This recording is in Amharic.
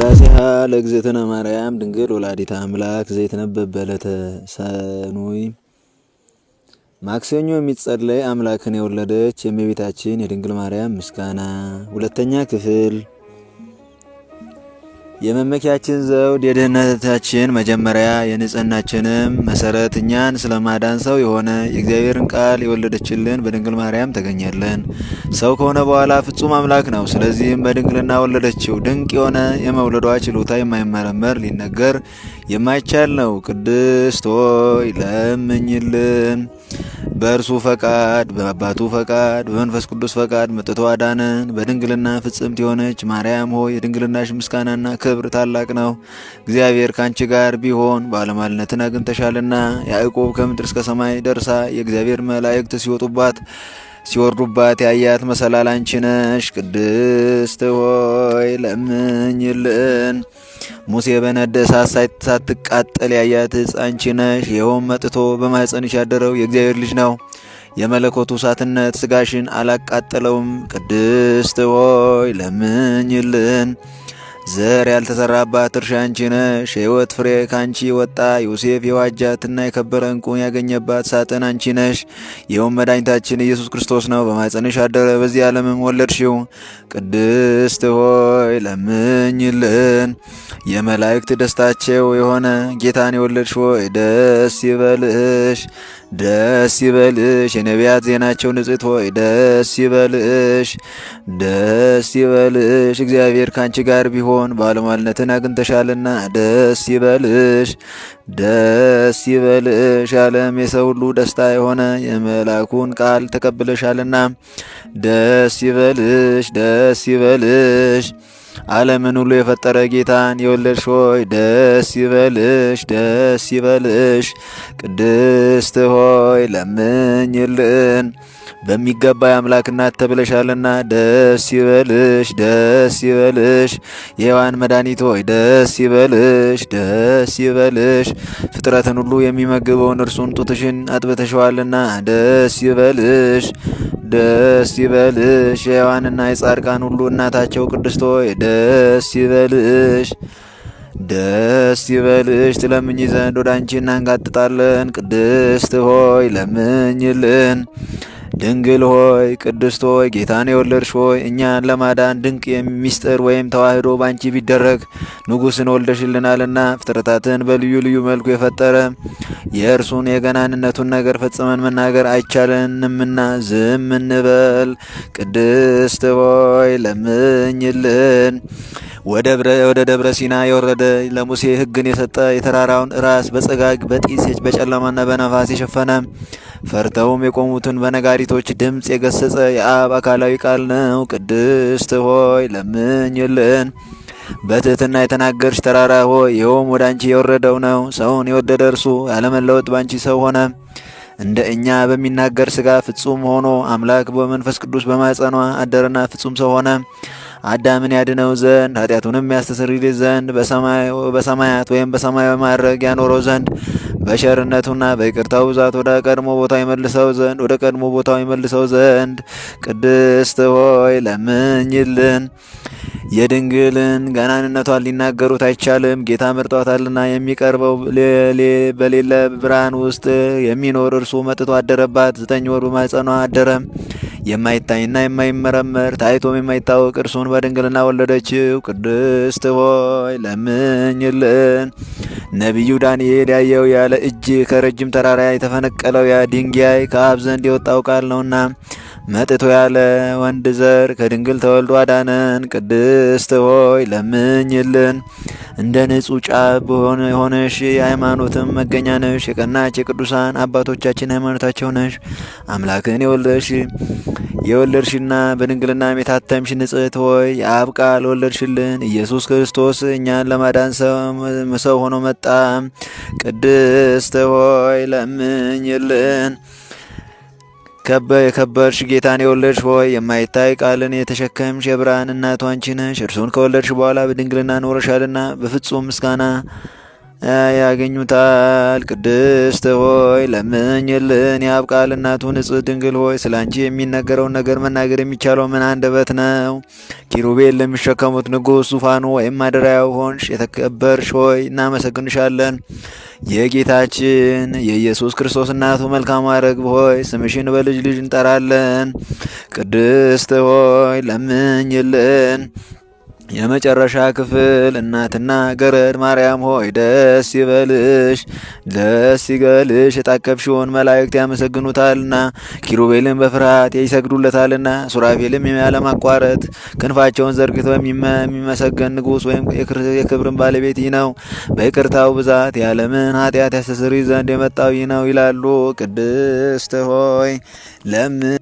ውዳሴሃ ለእግዝእትነ ማርያም ድንግል ወላዲተ አምላክ ዘይትነበብ በዕለተ ሰኑይ። ማክሰኞ የሚጸለይ አምላክን የወለደች የእመቤታችን የድንግል ማርያም ምስጋና ሁለተኛ ክፍል። የመመኪያችን ዘውድ፣ የድህነታችን መጀመሪያ፣ የንጽህናችንም መሰረት፣ እኛን ስለማዳን ሰው የሆነ የእግዚአብሔርን ቃል የወለደችልን በድንግል ማርያም ተገኘልን። ሰው ከሆነ በኋላ ፍጹም አምላክ ነው። ስለዚህም በድንግልና ወለደችው። ድንቅ የሆነ የመውለዷ ችሎታ የማይመረመር፣ ሊነገር የማይቻል ነው። ቅድስት ሆይ ለምኝልን። በእርሱ ፈቃድ፣ በአባቱ ፈቃድ፣ በመንፈስ ቅዱስ ፈቃድ መጥቶ አዳነን። በድንግልና ፍጽምት የሆነች ማርያም ሆይ፣ የድንግልናሽ ምስጋናና ክብር ታላቅ ነው። እግዚአብሔር ካንቺ ጋር ቢሆን ባለሟልነትን አግኝተሻልና። ያዕቆብ ከምድር እስከ ሰማይ ደርሳ የእግዚአብሔር መላእክት ሲወጡባት ሲወርዱባት ያያት መሰላል አንቺ ነሽ። ቅድስት ሆይ ለምኝልን። ሙሴ በነደ እሳት ሳትቃጠል ያያት ዕፅ አንቺ ነሽ። ይኸውም መጥቶ በማኅፀንሽ ያደረው የእግዚአብሔር ልጅ ነው። የመለኮቱ እሳትነት ስጋሽን አላቃጠለውም። ቅድስት ሆይ ለምኝልን። ዘር ያልተሰራባት እርሻ አንቺ ነሽ። የሕይወት ፍሬ ካንቺ ወጣ። ዮሴፍ የዋጃትና የከበረ ዕንቁን ያገኘባት ሳጥን አንቺ ነሽ። ይኸውም መድኃኒታችን ኢየሱስ ክርስቶስ ነው። በማኅፀንሽ አደረ፣ በዚህ ዓለምም ወለድሽው። ቅድስት ሆይ ለምኝልን። የመላእክት ደስታቸው የሆነ ጌታን የወለድሽ ሆይ ደስ ይበልሽ፣ ደስ ይበልሽ። የነቢያት ዜናቸው ንጽሕት ሆይ ደስ ይበልሽ፣ ደስ ይበልሽ። እግዚአብሔር ካንቺ ጋር ቢሆን ባለሟልነትን አግኝተሻልና ደስ ይበልሽ፣ ደስ ይበልሽ። ዓለም የሰው ሁሉ ደስታ የሆነ የመልአኩን ቃል ተቀብለሻልና ደስ ይበልሽ፣ ደስ ይበልሽ። ዓለምን ሁሉ የፈጠረ ጌታን የወለድሽ ሆይ ደስ ይበልሽ፣ ደስ ይበልሽ። ቅድስት ሆይ ለምኝልን። በሚገባ የአምላክ እናት ተብለሻልና ደስ ይበልሽ፣ ደስ ይበልሽ። የሔዋን መድኃኒት ሆይ ደስ ይበልሽ፣ ደስ ይበልሽ። ፍጥረትን ሁሉ የሚመግበውን እርሱን ጡትሽን አጥብተሸዋልና ደስ ይበልሽ፣ ደስ ይበልሽ። የሔዋንና የጻድቃን ሁሉ እናታቸው ቅድስት ሆይ ደስ ይበልሽ፣ ደስ ይበልሽ። ትለምኝ ዘንድ ወደ አንቺ እናንጋጥጣለን። ቅድስት ሆይ ለምኝልን። ድንግል ሆይ፣ ቅድስት ሆይ፣ ጌታን የወለድሽ ሆይ፣ እኛን ለማዳን ድንቅ የሚስጥር ወይም ተዋህዶ ባንቺ ቢደረግ ንጉሥን ወልደሽልናልና ፍጥረታትን በልዩ ልዩ መልኩ የፈጠረ የእርሱን የገናንነቱን ነገር ፈጽመን መናገር አይቻለንምና ዝም እንበል። ቅድስት ሆይ ለምኝልን። ወደ ደብረ ሲና የወረደ፣ ለሙሴ ሕግን የሰጠ፣ የተራራውን ራስ በጽጋግ፣ በጢስ፣ በጨለማና በነፋስ የሸፈነ፣ ፈርተውም የቆሙትን በነጋሪቶች ድምፅ የገሰጸ የአብ አካላዊ ቃል ነው። ቅድስት ሆይ ለምኝልን። በትህትና የተናገርሽ ተራራ ሆይ፣ ይኸውም ወደ አንቺ የወረደው ነው። ሰውን የወደደ እርሱ ያለመለወጥ ባንቺ ሰው ሆነ። እንደ እኛ በሚናገር ስጋ ፍጹም ሆኖ አምላክ በመንፈስ ቅዱስ በማኅፀኗ አደረና ፍጹም ሰው ሆነ። አዳምን ያድነው ዘንድ፣ ኃጢአቱንም ያስተሰርይለት ዘንድ፣ በሰማያት ወይም በሰማያዊ ማዕረግ ያኖረው ዘንድ፣ በቸርነቱና በይቅርታው ብዛት ወደ ቀድሞ ቦታው ይመልሰው ዘንድ፣ ወደ ቀድሞ ቦታው ይመልሰው ዘንድ ቅድስት ሆይ ለምኝልን። የድንግልን ገናንነቷን ሊናገሩት አይቻልም፣ ጌታ መርጧታልና። የሚቀርበው በሌለ ብርሃን ውስጥ የሚኖር እርሱ መጥቶ አደረባት። 9 ወር በማኅፀኗ አደረ። የማይታይና የማይመረመር፣ ታይቶም የማይታወቅ እርሱን በድንግልና ወለደችው። ቅድስት ሆይ ለምኝልን። ነቢዩ ዳንኤል ያየው ያለ እጅ ከረጅም ተራራ የተፈነቀለው ያ ድንጋይ ከአብ ዘንድ የወጣው ቃል ነውና መጥቶ ያለ ወንድ ዘር ከድንግል ተወልዶ አዳነን። ቅድስት ሆይ ለምኝልን። እንደ ንጹሕ ጫብ የሆነሽ የሃይማኖትም መገኛ ነሽ። የቀናች የቅዱሳን አባቶቻችን ሃይማኖታቸው ነሽ። አምላክን የወለድሽና በድንግልናም የታተምሽ ንጽሕት ሆይ የአብ ቃል ወለድሽልን። ኢየሱስ ክርስቶስ እኛን ለማዳን ሰው ሆኖ መጣ። ቅድስት ሆይ ለምኝልን። የከበርሽ ጌታን የወለድሽ ሆይ፣ የማይታይ ቃልን የተሸከምሽ የብርሃን እናቱ አንቺ ነሽ። እርሱን ከወለድሽ በኋላ በድንግልና ኖረሻልና በፍጹም ምስጋና ያገኙታል። ቅድስት ሆይ ለምኝልን። የአብ ቃል እናቱ ንጽሕት ድንግል ሆይ ስለ አንቺ የሚነገረውን ነገር መናገር የሚቻለው ምን አንደበት ነው? ኪሩቤል ለሚሸከሙት ንጉሥ ዙፋኑ ወይም ማደሪያው ሆንሽ። የተከበርሽ ሆይ እናመሰግንሻለን። የጌታችን የኢየሱስ ክርስቶስ እናቱ መልካሟ ርግብ ሆይ ስምሽን በልጅ ልጅ እንጠራለን። ቅድስት ሆይ ለምኝልን። የመጨረሻ ክፍል እናትና ገረድ ማርያም ሆይ ደስ ይበልሽ፣ ደስ ይበልሽ። የታቀፍሽውን መላእክት ያመሰግኑታልና፣ ኪሩቤልን በፍርሃት ይሰግዱለታልና፣ ሱራፌልም ያለማቋረጥ ክንፋቸውን ዘርግተው የሚመሰገን ንጉሥ ወይም የክብርን ባለቤት ይህ ነው፣ በይቅርታው ብዛት የዓለምን ኃጢአት ያስተሰርይ ዘንድ የመጣው ይህ ነው ይላሉ። ቅድስት ሆይ ለምን